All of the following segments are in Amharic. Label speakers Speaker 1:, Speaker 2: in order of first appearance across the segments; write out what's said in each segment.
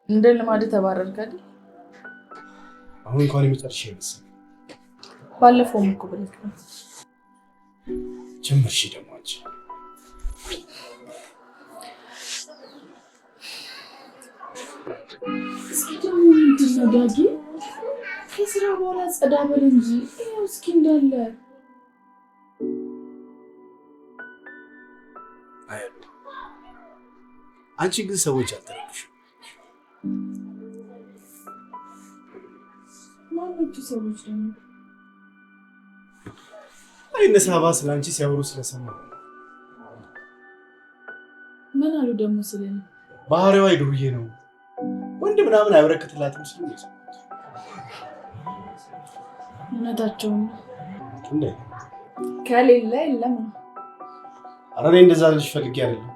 Speaker 1: እንደ ልማድ ተባረርክ አይደል?
Speaker 2: አሁን እንኳን የመጨረሻ ይመስል።
Speaker 1: ባለፈውም እኮ ብለህ ነው።
Speaker 2: ጀመርሽ ደግሞ አንቺ።
Speaker 1: እስኪ ደግሞ ምንድን ነው ዳጊ? ከስራ በኋላ ጸዳ በል እንጂ። ይኸው እስኪ እንዳለ።
Speaker 2: አይ፣ አንቺ ግን ሰዎች አልተረዱሽም።
Speaker 1: ማኖቹ ሰዎች ደግሞ?
Speaker 2: አይ፣ እነ ሳባ ስለ አንቺ ሲያወሩ ስለሰማሁ ነው።
Speaker 1: ምን አሉ ደግሞ ስለኔ?
Speaker 2: ባህሪዋ የዱርዬ ነው፣ ወንድ ምናምን አይበረክትላትም ሲሉ ነው የሰማሁት።
Speaker 1: እውነታቸውን ነው።
Speaker 2: እንዴ?
Speaker 1: ከሌለ የለም ነው።
Speaker 2: ኧረ እኔ እንደዛ ልልሽ ፈልጌ አይደለም።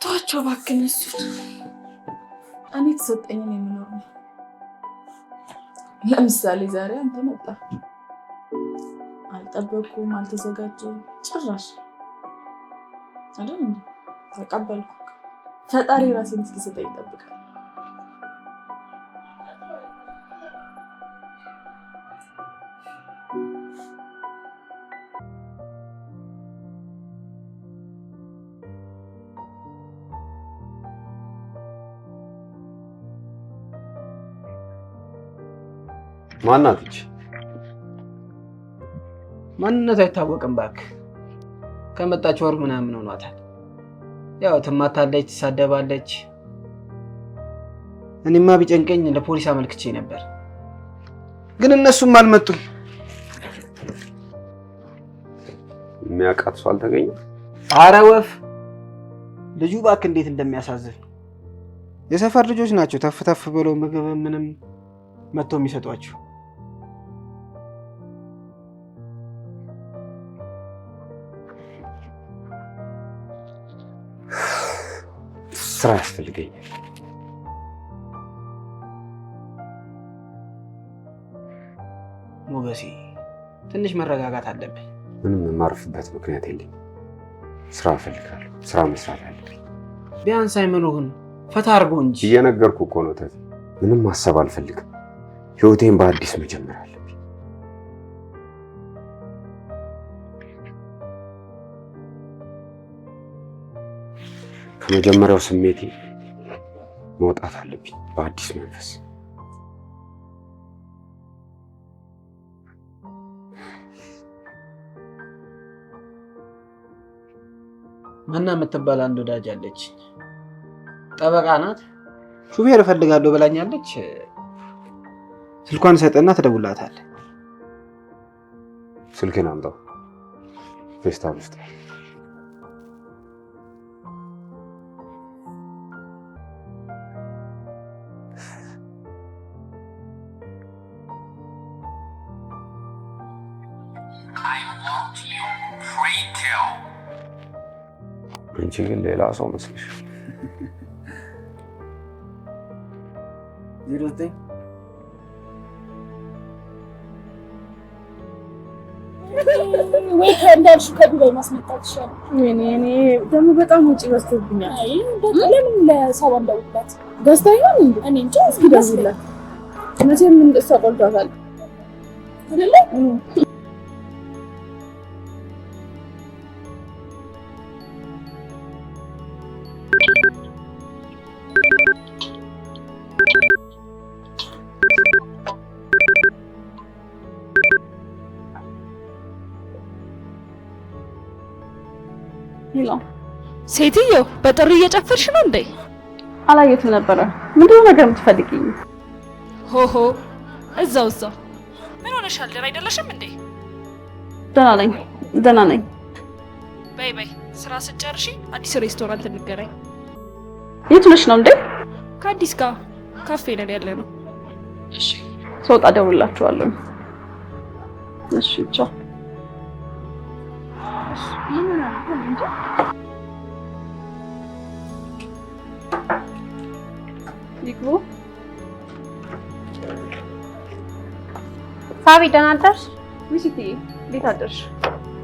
Speaker 1: ተዋቸው እባክህ እነሱን። እኔ የተሰጠኝን የምኖር ነው። ለምሳሌ ዛሬ አንተ መጣ። አልጠበኩም፣ አልተዘጋጀሁም ጭራሽ። አይደል እንዴ? ተቀበልኩ። ፈጣሪ ራሴን እስኪሰጠኝ ይጠብቃል።
Speaker 3: ማናት ይቺ?
Speaker 4: ማንነቱ አይታወቅም እባክህ። ከመጣች ወር ምናምን ሆኗታል። ያው ትማታለች፣ ትሳደባለች። እኔማ ቢጨንቀኝ ለፖሊስ አመልክቼ ነበር፣ ግን እነሱም አልመጡም።
Speaker 3: የሚያውቃት ሰው አልተገኘም?
Speaker 4: አረ ወፍ ልጁ እባክህ እንዴት እንደሚያሳዝን። የሰፈር ልጆች ናቸው ተፍ ተፍ ብለው ምግብ ምንም መጥተው የሚሰጧቸው።
Speaker 3: ስራ ያስፈልገኛል።
Speaker 4: ሞገሴ፣ ትንሽ መረጋጋት አለብህ።
Speaker 3: ምንም የማርፍበት ምክንያት የለኝም። ስራ እፈልጋለሁ። ስራ መስራት አለብኝ።
Speaker 4: ቢያንስ አይምሮህን ፈታ አድርጎ እንጂ።
Speaker 3: እየነገርኩህ እኮ ነው ተት፣ ምንም ማሰብ አልፈልግም። ህይወቴን በአዲስ መጀመር አለብኝ። ከመጀመሪያው ስሜቴ መውጣት አለብኝ በአዲስ መንፈስ።
Speaker 4: መና የምትባል አንድ ወዳጅ አለችኝ። ጠበቃ ናት። ሹፌር እፈልጋለሁ ብላኛለች። ስልኳን ሰጠና ትደውላታለህ።
Speaker 3: ስልኬን አምጣው፣ ፌስታል ውስጥ። አንቺ ግን ሌላ ሰው መስልሽ።
Speaker 4: 09።
Speaker 5: ወይ ከእንዳልሽው ከዱባይ ማስመጣት ይሻላል።
Speaker 1: ወይኔ፣ እኔ ደግሞ በጣም ውጪ በዝቶብኛል።
Speaker 5: አይ በቃ ለምን ለሳባ እንደውልላት?
Speaker 1: ገዝታ ይሆን እንዴ?
Speaker 5: እኔ እንጃ።
Speaker 1: እስኪ ደውልላት። መቼም እሷ ቆልቷታል።
Speaker 5: አይደለ?
Speaker 6: Hello።
Speaker 5: ሴትዮ፣ በጥሪ እየጨፈርሽ ነው እንዴ?
Speaker 6: አላየሁትም ነበረ። ምንድነው ነገር የምትፈልጊኝ?
Speaker 5: ሆሆ፣ እዛው እዛው። ምን ሆነሻል? ደህና አይደለሽም እንዴ?
Speaker 6: ደህና ነኝ፣ ደህና ነኝ።
Speaker 5: በይ በይ፣ ስራ ስትጨርሺ አዲስ ሬስቶራንት እንገናኝ።
Speaker 6: የት ነሽ ነው እንዴ?
Speaker 5: ከአዲስ ጋር ካፌ ነን ያለ ነው።
Speaker 6: እሺ፣ ስወጣ እደውልላችኋለሁ። እሺ፣ ቻው። ይግቡ።
Speaker 7: ሳቢ፣ ደህና አደርሽ?
Speaker 6: ዊሲቲ፣ እንዴት አደርሽ?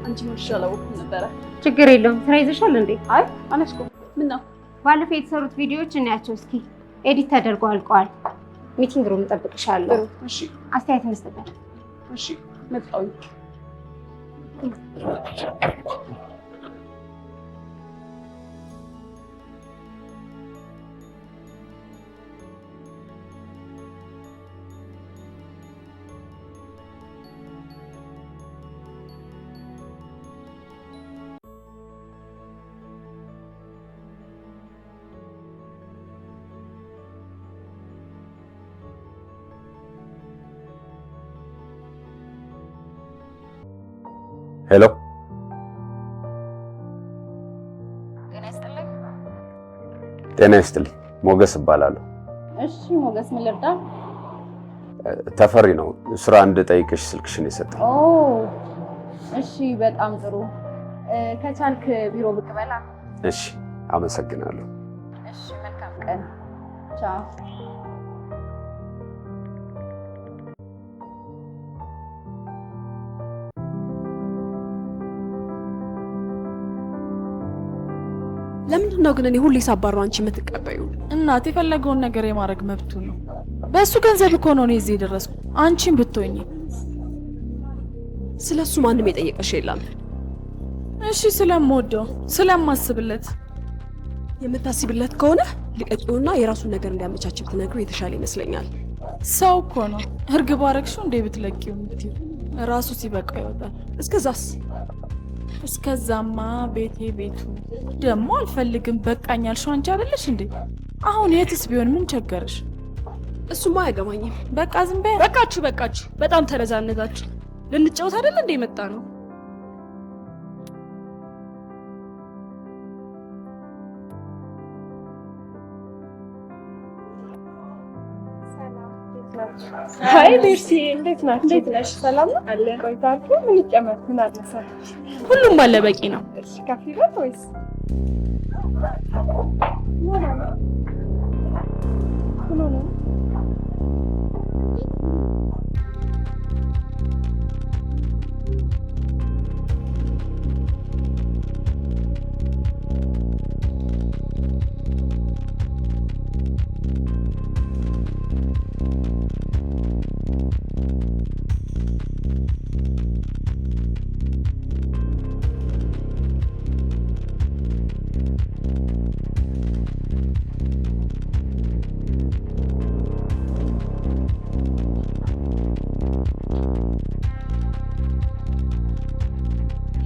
Speaker 6: አንቺ ሞትሽ አላወኩም ነበረ።
Speaker 7: ችግር የለውም። ስራ ይዘሻል እንዴ?
Speaker 6: አይ፣ አልያዝኩም። ምን ነው?
Speaker 7: ባለፈው የተሰሩት ቪዲዮዎች እናያቸው እስኪ። Edit ተደርጎ አልቀዋል። Meeting room እጠብቅሻለሁ።
Speaker 1: እሺ፣
Speaker 7: አስተያየት እንስጥበት።
Speaker 1: እሺ፣ መጣሁኝ።
Speaker 3: Hello፣ ጤና ይስጥልኝ። ሞገስ እባላለሁ።
Speaker 6: እሺ ሞገስ፣ ምን ልርዳ?
Speaker 3: ተፈሪ ነው ስራ እንድጠይቅሽ ስልክሽን የሰጠኝ።
Speaker 6: ኦ እሺ፣ በጣም ጥሩ። ከቻልክ ቢሮ ብቅ በላ።
Speaker 3: እሺ፣ አመሰግናለሁ።
Speaker 6: እሺ፣ መልካም ቀን። ቻው።
Speaker 8: ለምንድን ነው ግን እኔ ሁሌ ሳባረው አንቺ የምትቀበዩ?
Speaker 5: እናት የፈለገውን ነገር የማድረግ መብቱ ነው። በእሱ ገንዘብ እኮ ነው እኔ እዚህ የደረስኩ። አንቺም ብትሆኚ
Speaker 8: ስለ እሱ ማንም የጠየቀሽ የለም።
Speaker 5: እሺ፣ ስለምወደው ስለማስብለት።
Speaker 8: የምታስብለት ከሆነ ልቀቂውና የራሱን ነገር እንዲያመቻች ብትነግሪው የተሻለ ይመስለኛል።
Speaker 5: ሰው እኮ ነው። እርግብ አረግሽው እንዴ ብትለቂው የምትይው ራሱ ሲበቃው ይወጣል።
Speaker 8: እስከዛስ?
Speaker 5: እስከዛማ ቤቴ ቤቱ ደግሞ አልፈልግም በቃኝ አልሽው አንቺ አይደለሽ እንዴ? አሁን የትስ ቢሆን ምን ቸገረሽ?
Speaker 8: እሱማ አያገባኝም።
Speaker 5: በቃ ዝም በይ።
Speaker 9: በቃችሁ፣ በቃችሁ። በጣም ተረዛነዛችሁ። ልንጫወት አይደል እንደ የመጣ ነው።
Speaker 10: Hi ሜርሲ፣ እንዴት ናችሁ? እንዴት ነሽ? ሰላም ነው አለ። ቆይታችሁ ምን ይጨመር? ምን አነሰ?
Speaker 9: ሁሉም ባለ በቂ ነው።
Speaker 10: እሺ፣ ካፌ ቤት ወይስ ምን ሆነ? ምን ሆነ?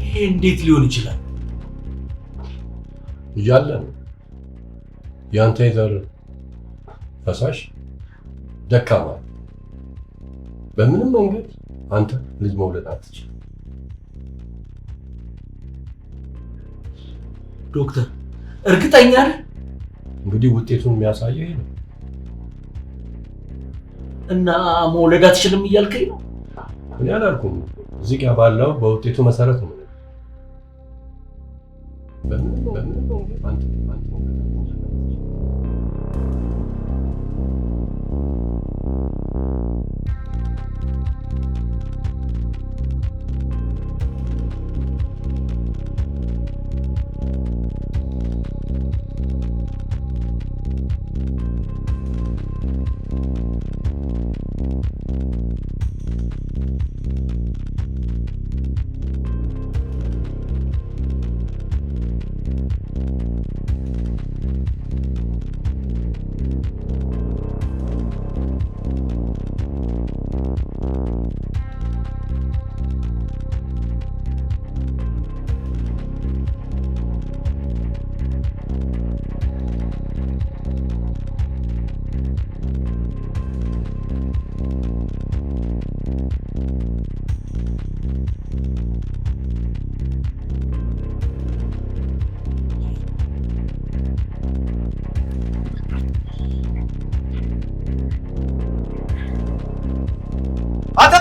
Speaker 11: ይሄ እንዴት ሊሆን ይችላል?
Speaker 12: እያለ ነው የአንተ የዘር ፈሳሽ ደካማ ነው። በምንም መንገድ አንተ ልጅ መውለድ አትችልም።
Speaker 11: ዶክተር እርግጠኛ ነህ?
Speaker 12: እንግዲህ ውጤቱን የሚያሳየው ይሄ ነው።
Speaker 11: እና መውለድ አትችልም እያልከኝ ነው?
Speaker 12: እኔ አላልኩም። እዚህ ጋር ባለው በውጤቱ መሰረት ነው። በምንም መንገድ አንተ መውለድ አትችልም።
Speaker 3: አንተ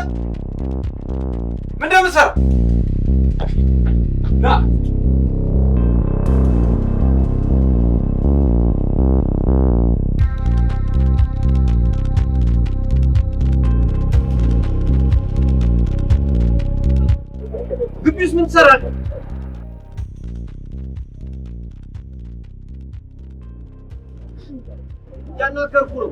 Speaker 3: ምንድን ነው የምትሰራው? ና ግቢ ውስጥ ምን ትሰራለህ? እያናገርኩ ነው።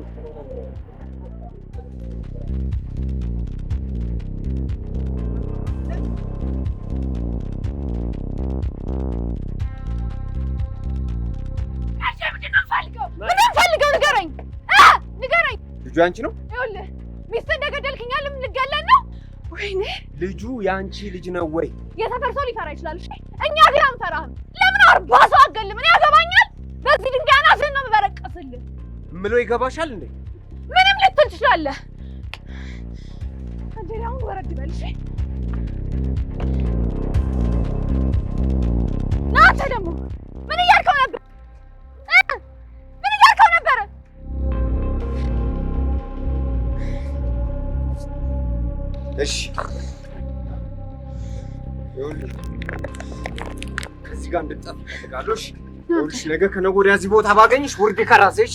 Speaker 6: ምንድን ፈልገው ንገረኝ፣ ንገረኝ።
Speaker 3: ልጁ ያንቺ ነው?
Speaker 6: ይኸውልህ ሚስትህ እንደገደልክኝ ልንገለን ነው። ወይኔ
Speaker 3: ልጁ ያንቺ ልጅ ነው ወይ?
Speaker 6: የሰፈር ሰው ሊፈራ ይችላል። እሺ እኛ ግን አንፈራህም። ለምን 40 ሰው አገልም? እኔ ያገባኛል። በዚህ ድንጋይ አናትህን ነው የምበረቅስልህ።
Speaker 3: ምለው ይገባሻል እንዴ?
Speaker 6: ምንም ልትል ትችላለህ። እንዴ አሁን ወረድ በል እሺ። ና አንተ ደግሞ ምን እያልከው ነበር? ምን እያልከው ነበር?
Speaker 3: እሺ ይኸውልሽ ከዚህ ጋር እንድትጠፊ እፈልጋለሁ። እሺ ይኸውልሽ ነገ ከነገ ወዲያ እዚህ ቦታ ባገኝሽ ውርድ ከራሴ። እሺ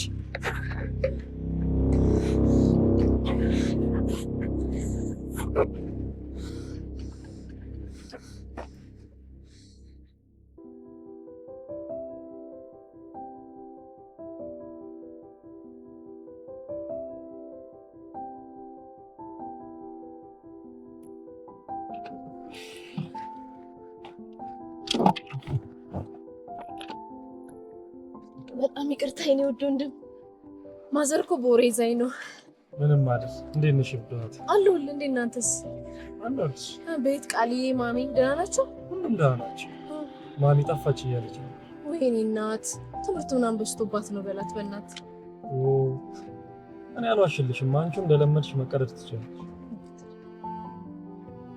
Speaker 9: በጣም ይቅርታ የኔ ውድ ወንድም፣ ማዘር እኮ በወሬ ይዛኝ ነው።
Speaker 13: ምንም አይደል። እንዴት ነሽ ብላት?
Speaker 9: አለሁልህ። እንዴት እናንተስ?
Speaker 13: አለሁልሽ።
Speaker 9: ቤት ቃልዬ፣ ማሚ ደህና ናቸው?
Speaker 13: ሁሉም ደህና ናቸው። ማሚ ጠፋች እያለች ነው።
Speaker 9: ወይኔ እናት፣ ትምህርት ምናምን በዝቶባት ነው በላት በእናት።
Speaker 13: እኔ አልዋሽልሽም፣ አንቺ እንደለመድሽ መቀደድ ትችላለች።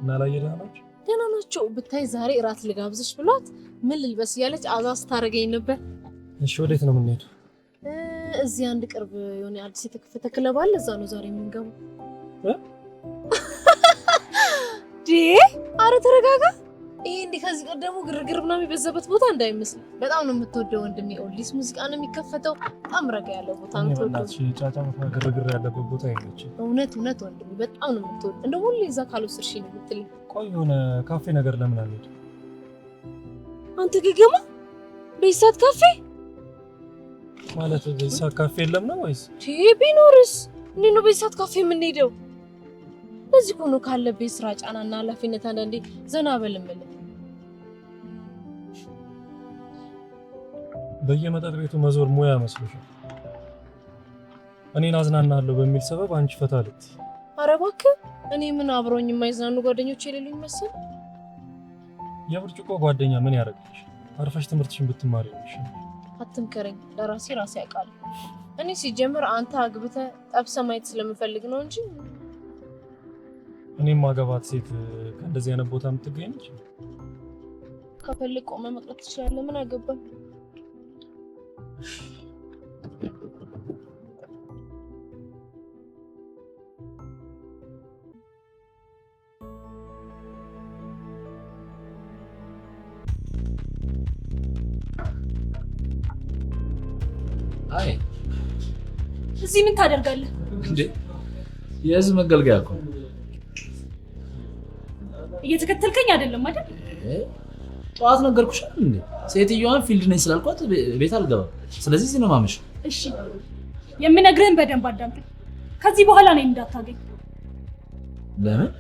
Speaker 13: እና ላይ ደህና ናቸው?
Speaker 9: ደህና ናቸው። ብታይ ዛሬ እራት ልጋብዝሽ ብሏት ምን ልልበስ እያለች አዛ ስታደርገኝ ነበር።
Speaker 13: እሺ ወዴት ነው የምንሄደው?
Speaker 9: እዚህ አንድ ቅርብ የሆነ አዲስ የተከፈተ ክለብ አለ። እዛ ነው ዛሬ የምንገባው። አረ ተረጋጋ። ይሄ እንዲህ ከዚህ ቀደሙ ግርግር ምናምን የበዛበት ቦታ እንዳይመስል። በጣም ነው የምትወደው ወንድሜ። oldies ሙዚቃ ነው የሚከፈተው። በጣም ረጋ ያለ ቦታ ነው።
Speaker 13: በእናትሽ ጫጫታ ግርግር ያለበት ቦታ አይመችም።
Speaker 9: እውነት እውነት ወንድሜ በጣም ነው የምትወደው። እንደው ሁሌ እዛ ካልወሰድሽኝ ነው የምትለኝ።
Speaker 13: ቆይ የሆነ ካፌ ነገር ለምን አንሄድም?
Speaker 9: አንተ ገገማ በዚህ ሰዓት ካፌ
Speaker 13: ማለት በዚህ ሰዓት ካፌ የለም ነው ወይስ?
Speaker 9: ቢኖርስ እንዴት ነው በዚህ ሰዓት ካፌ የምንሄደው? በዚህ እኮ ነው ካለብህ የስራ ጫናና ኃላፊነት አንዳንዴ ዘና በል የምልህ።
Speaker 13: በየመጠጥ ቤቱ መዞር ሙያ መስሎሻል? እኔን አዝናናለሁ በሚል ሰበብ አንቺ ፈታ ልትይ።
Speaker 9: ኧረ እባክህ እኔ ምን አብረውኝ የማይዝናኑ ጓደኞች የሌሉኝ መሰል?
Speaker 13: የብርጭቆ ጓደኛ ምን ያደርግልሽ? አርፈሽ ትምህርትሽን ብትማሪ ይሻላል።
Speaker 9: አትምከረኝ፣ ለራሴ ራሴ ያውቃለሁ። እኔ ሲጀምር አንተ አግብተህ ጠብሰህ ማየት ስለምፈልግ ነው እንጂ
Speaker 13: እኔም ማገባት ሴት ከእንደዚህ አይነት ቦታ የምትገኝ ነች።
Speaker 9: ከፈልግ ቆመህ መቅረት ትችላለህ። ምን አገባህ?
Speaker 11: አይ
Speaker 9: እዚህ ምን ታደርጋለህ
Speaker 11: እንዴ? የህዝብ መገልገያ እኮ ነው።
Speaker 9: እየተከተልከኝ አይደለም አይደል?
Speaker 11: ጠዋት ነገርኩሽ አይደል እንዴ? ሴትዮዋን field ነኝ ስላልኳት ቤት አልገባም። ስለዚህ እዚህ ነው የማመሸው።
Speaker 9: እሺ የምነግርህን በደንብ አዳምጠኝ። ከዚህ በኋላ እኔን እንዳታገኝ።
Speaker 11: ለምን?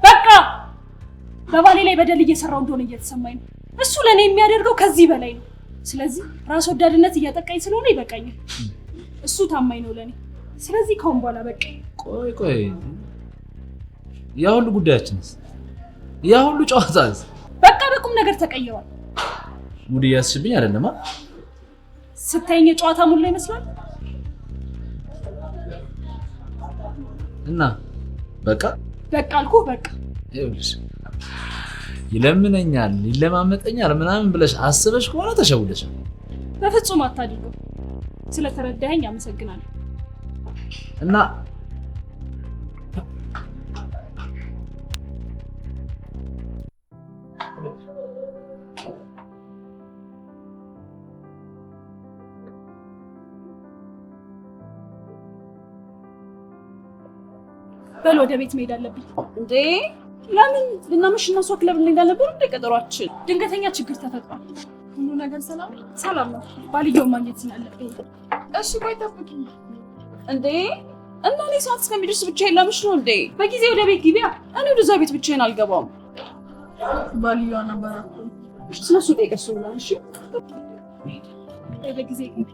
Speaker 9: በቃ በባሌ ላይ በደል እየሰራው እንደሆነ እየተሰማኝ ነው። እሱ ለእኔ የሚያደርገው ከዚህ በላይ ነው። ስለዚህ ራስ ወዳድነት እያጠቃኝ ስለሆነ ይበቃኛል። እሱ ታማኝ ነው ለኔ። ስለዚህ ከአሁን በኋላ በቃ።
Speaker 11: ቆይ ቆይ፣ ያ ሁሉ ጉዳያችንስ? ያ ሁሉ ጨዋታስ?
Speaker 9: በቃ በቁም ነገር ተቀይሯል።
Speaker 11: mood እያስሽብኝ አይደለም?
Speaker 9: ስታየኝ የጨዋታ ሙሉ ይመስላል።
Speaker 11: እና በቃ
Speaker 9: በቃ አልኩህ። በቃ
Speaker 11: ይኸውልሽ፣ ይለምነኛል፣ ይለማመጠኛል ምናምን ብለሽ አስበሽ ከሆነ ተሸውደሻል።
Speaker 9: በፍጹም አታድርገው። ስለተረዳኸኝ አመሰግናለሁ።
Speaker 11: እና
Speaker 9: በል ወደ ቤት መሄድ አለብኝ። እንዴ ለምን ልናመሽ እና እሷ ክለብ እንሄድ አልነበረ እንደ ቀጠሯችን? ድንገተኛ ችግር ተፈጥሯል። ሁሉ ነገር ሰላም ሰላም ነው። ባልየውን ማግኘት ስላለብኝ
Speaker 5: እሺ ቆይ ጠብቂኝ። እንዴ እና እኔ ሰዓት እስከሚደርስ ብቻዬን ላምሽ ነው እንዴ? በጊዜ ወደ ቤት ግቢያ። እኔ ወደዛ ቤት ብቻዬን አልገባም። ባልየዋ ነበረ ስለሱ ጠይቀሽ ነው። እሺ በጊዜ ግቢ።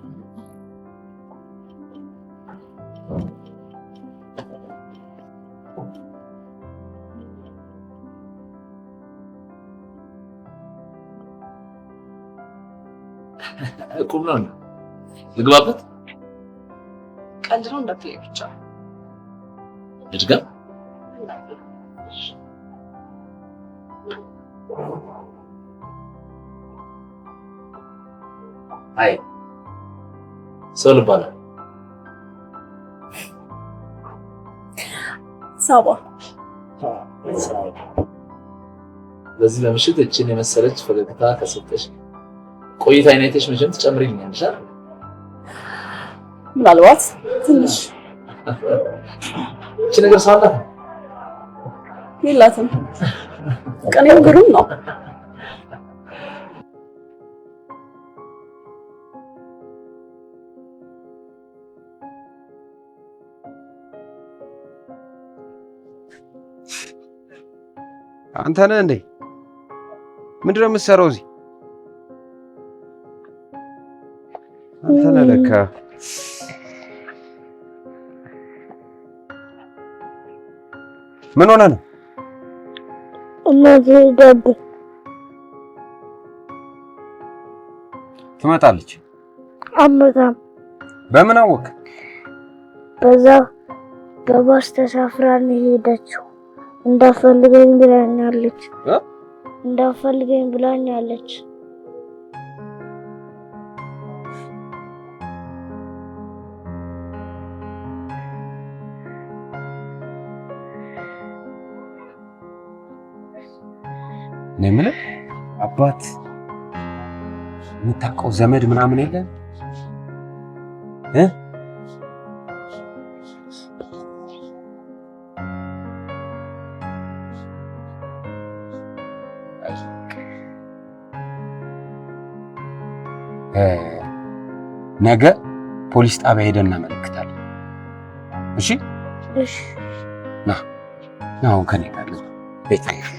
Speaker 11: ቁም ነው ልግባበት።
Speaker 8: ቀልድ ነው እንዳትለኝ ብቻ።
Speaker 11: ልድገም። አይ ሰው ልባላል።
Speaker 8: ሳባ
Speaker 11: በዚህ በምሽት እችን የመሰለች ፈገግታ ከሰጠሽ ቆይታ አይነትሽ መቼም ትጨምሪልኛለሽ አይደል?
Speaker 8: ምናልባት ትንሽ
Speaker 11: እቺ ነገር ሰው አላት
Speaker 8: የላትም። ቅኔው ግሩም ነው።
Speaker 3: አንተ ነህ እንዴ? ምንድን ነው የምትሰራው እዚህ? አንተ ነህ ለካ። ምን ሆነህ ነው?
Speaker 14: እናቴ ሄዳብኝ።
Speaker 3: ትመጣለች።
Speaker 14: አትመጣም።
Speaker 3: በምን አወቅ?
Speaker 14: በዛ በባስ ተሳፍራ ነው የሄደችው። እንዳፈልገኝ ብላኛለች። እንዳፈልገኝ ብላኛለች።
Speaker 3: እኔ የምልህ አባት የምታውቀው ዘመድ ምናምን የለም እ? ነገ ፖሊስ ጣቢያ ሄደን እናመለክታለን። እሺ?
Speaker 14: እሺ።
Speaker 3: ና ና፣ አሁን ከኔ ጋር ቤት አይዞህ።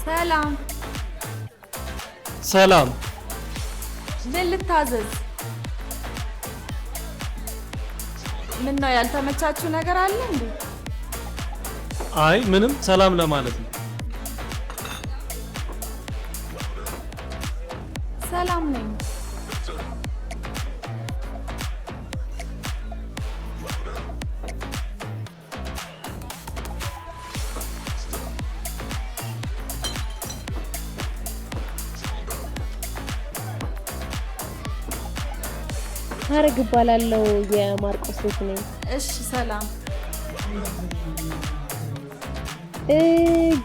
Speaker 5: ሰላም
Speaker 13: ሰላም።
Speaker 5: ምን ልታዘዝ? ምን ነው ያልተመቻችሁ ነገር አለ እንዴ?
Speaker 13: አይ ምንም፣ ሰላም ለማለት ነው።
Speaker 5: ሰላም ነኝ።
Speaker 15: ሀረግ እባላለሁ። የማርቆስ ልጅ ነኝ።
Speaker 5: እሺ ሰላም።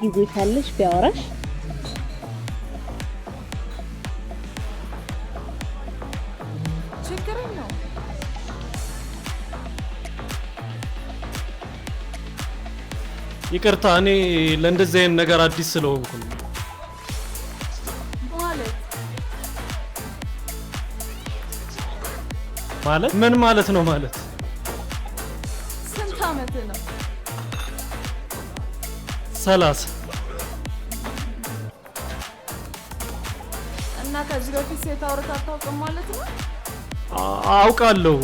Speaker 15: ጊዜ ካለሽ ቢያወራሽ።
Speaker 5: ችግር የለውም።
Speaker 13: ይቅርታ፣ እኔ ለእንደዚህ አይነት ነገር አዲስ ስለሆንኩ ነው።
Speaker 5: ማለት
Speaker 13: ማለት ምን ማለት ነው? ማለት
Speaker 5: ስንት አመት ነው?
Speaker 13: 30።
Speaker 5: እና
Speaker 10: እና ከዚህ በፊት ሴት አውርተህ አታውቅም ማለት ነው?
Speaker 13: አውቃለሁ፣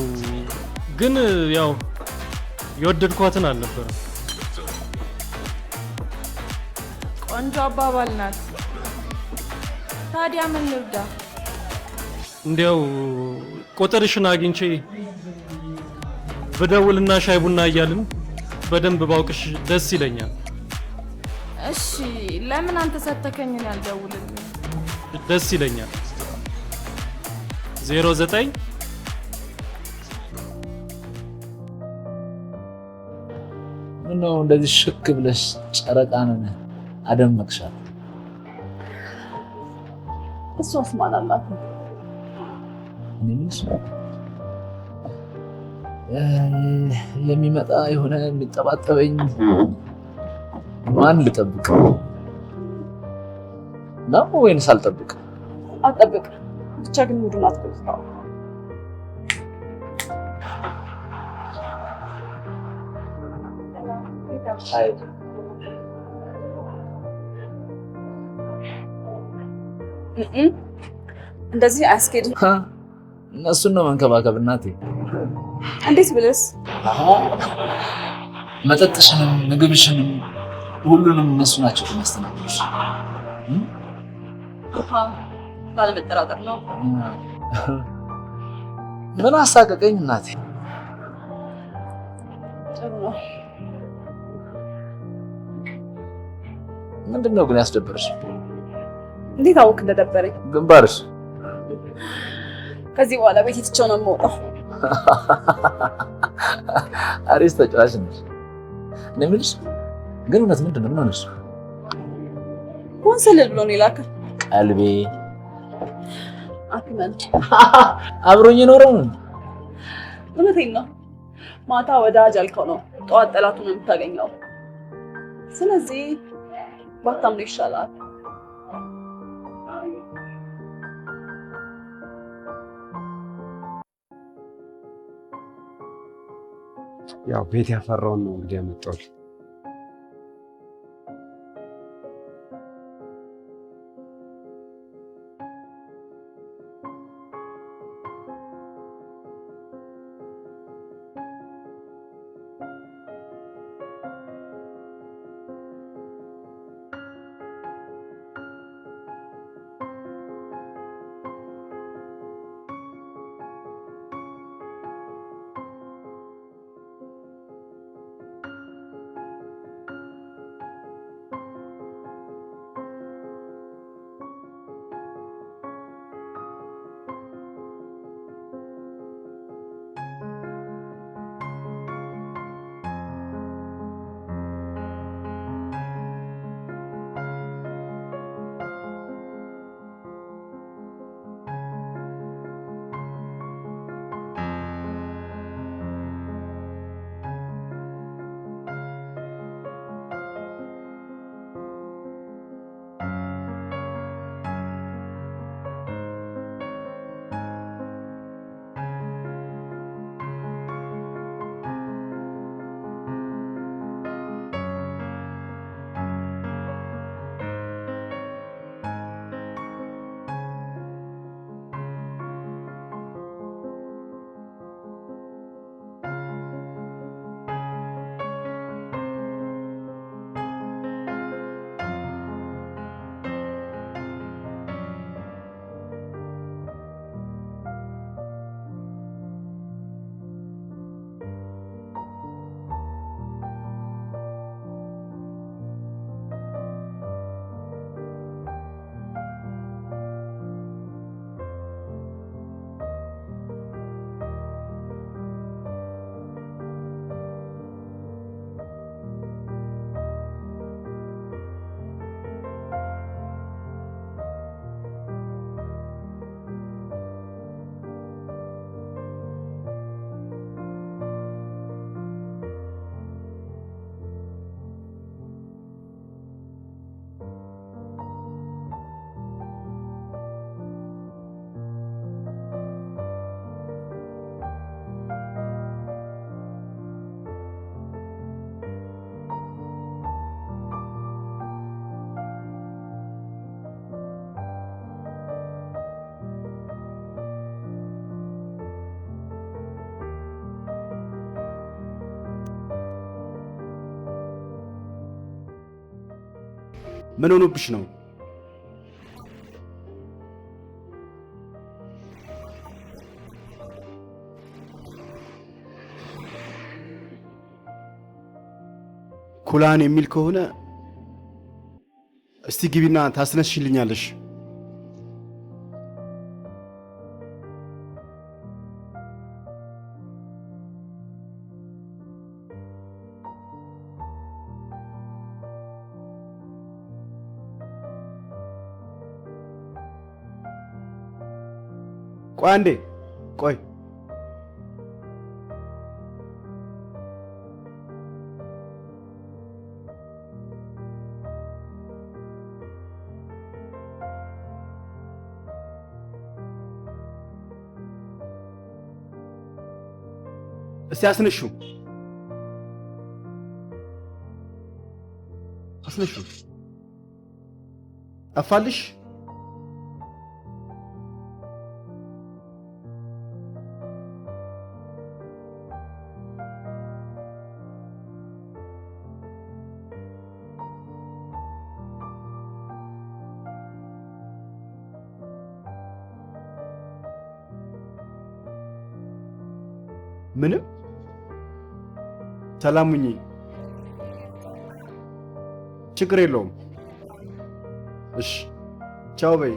Speaker 13: ግን ያው የወደድኳትን አልነበረም።
Speaker 10: ቆንጆ አባባል ናት። ታዲያ ምን ልርዳ?
Speaker 13: እንዲያው ቁጥርሽን አግኝቼ ብደውልና ሻይ ቡና እያልን በደንብ ባውቅሽ ደስ ይለኛል።
Speaker 10: እሺ፣ ለምን አንተ ሰተከኝ እኔ አልደውልልህም?
Speaker 13: ደስ ይለኛል። 09
Speaker 11: ምነው እንደዚህ ሽክ ብለሽ ጨረቃን አደመቅሻት?
Speaker 5: እሷስ ማን አላት?
Speaker 11: እኔ የምልሽ የሚመጣ የሆነ የሚጠባጠበኝ ማን ልጠብቅ ነው ወይንስ አልጠብቅ?
Speaker 5: አትጠብቅ። ብቻ ግን ሙዱን አትገልጸው።
Speaker 11: አይ
Speaker 5: እንደዚህ አያስኬድም።
Speaker 11: እነሱን ነው መንከባከብ እናቴ።
Speaker 5: እንዴት ብልስ?
Speaker 11: መጠጥሽንም ምግብሽንም ሁሉንም እነሱ ናቸው የሚያስተናግዱሽ።
Speaker 5: ባለመጠራጠር ነው።
Speaker 11: ምን አሳቀቀኝ እናቴ።
Speaker 5: ጥሩ ነው።
Speaker 11: ምንድን ነው ግን ያስደበረሽ?
Speaker 5: እንዴት አወክ እንደደበረኝ?
Speaker 11: ግንባርሽ።
Speaker 5: ከዚህ በኋላ ቤት ትቼው ነው የምወጣው።
Speaker 11: አሪፍ ተጫዋች ነሽ። እኔ የምልሽ ግን እውነት ምንድን ነው? ምን ሆነሽ?
Speaker 5: ወንሰልል ብሎ ነው የላከ።
Speaker 11: ቀልቤ
Speaker 5: አትመን።
Speaker 11: አብሮኝ የኖረው ነው።
Speaker 5: እውነቴን ነው። ማታ ወዳጅ አልከው ነው፣ ጠዋት ጠላቱን የምታገኘው። ስለዚህ ባታምነው ይሻላል።
Speaker 3: ያው ቤት ያፈራውን ነው እንግዲህ ያመጣሁት።
Speaker 2: ምን ሆኖብሽ ነው? ኩላን የሚል ከሆነ እስቲ ግቢና ታስነሽልኛለሽ። ቆይ አንዴ ቆይ። እስቲ አስነሹ አስነሹ። ጠፋልሽ? ምንም ሰላም ሁኚ። ችግር የለውም። እሺ ቻው በይ።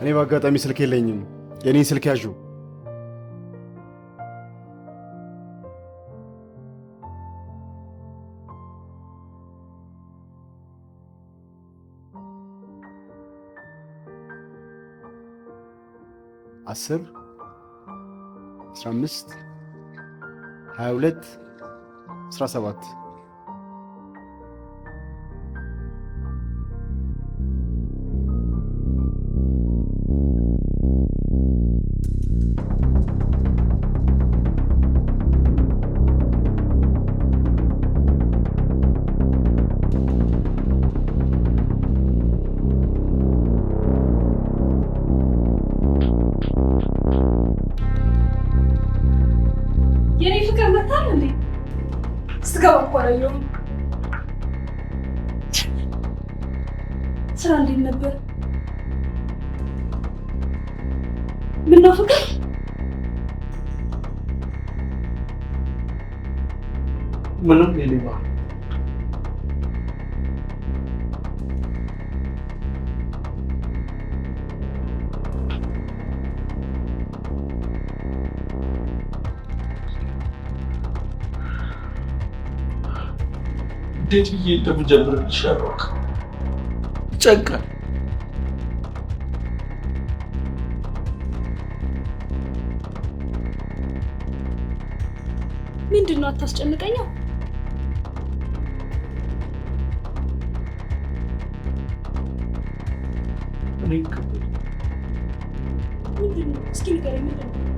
Speaker 2: እኔ በአጋጣሚ ስልክ የለኝም። የኔን ስልክ ያዡ። 10 15 22 17።
Speaker 9: የኔ ፍቅር መታል እንዴ? ስትገባ እኮ አላየሁም። ስራ እንዴት ነበር? ምነው ፍቅር?
Speaker 13: ምንም የኔ። እንዴት ብዬ እንደምጀምርልሽ አላውቅም። ይጨንቃል።
Speaker 9: ምንድን ነው አታስጨንቀኛ።
Speaker 13: እኔ ከበደ
Speaker 9: ምንድን ነው እስኪ ንገረኝ፣ ምንድን ነው?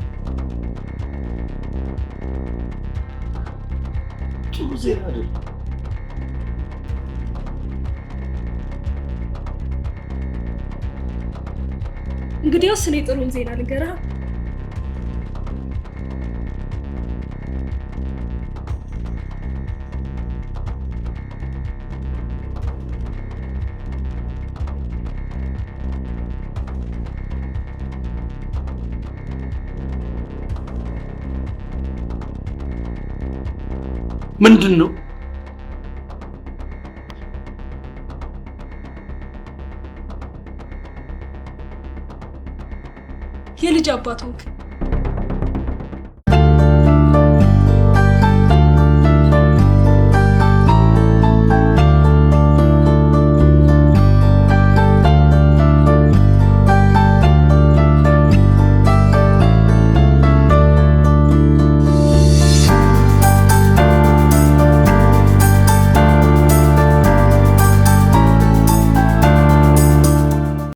Speaker 13: ጥሩ ዜና አይደለም።
Speaker 9: እንግዲያውስ እኔ ጥሩን ዜና ልንገርህ።
Speaker 13: ምንድን ነው?
Speaker 9: የልጅ አባት ሆንክ።